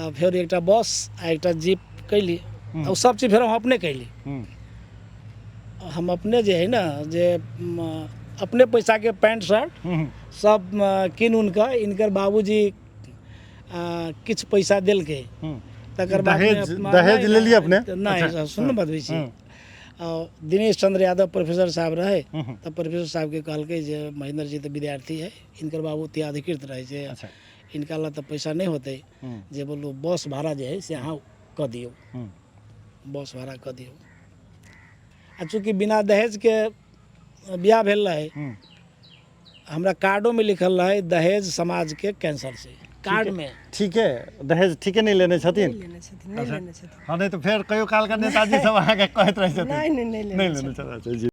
आ फेर एकटा बस आ एकटा जीप कैली। ओ सब चीज फेर हम अपने कैली। हम अपने जे है ने जे अपने पैसाके पैंट शर्ट सब कीन उन कऽ इनकर बाबूजी किछु पैसा देलकै। तकर बाद दहेज लेलियै अपने? नहि। अच्छा। सुन ने, बतबै छी। दिनेश चंद्र यादव प्रोफेसर साहब रहे, तऽ प्रोफेसर साहबके कहलकै जे महेंद्र जी तऽ विद्यार्थी है, इनकर बाबू अधिकृत रहै छै। इनका लग तऽ पैसा नहि होतै, जे बोलू बस भाड़ा जे है से अहाँ कऽ दियौ, बस भाड़ा कऽ दियौ। आ चूँकि बिना दहेजके बियाह भेल रहै, हमरा कार्डोमे लिखल रहै दहेज समाजके कैंसर छै कार्डमे। ठीके, दहेज ठीके नहि लेने छथिन? नहि लेने छथिन, नहि लेने छथिन। हँ, नहि तऽ फेर कहियो कालके नेताजी सब अहाँके कहैत रहै छथिन। नहि, नहि, नहि लेने। नहि लेने छथिन। अच्छा जी।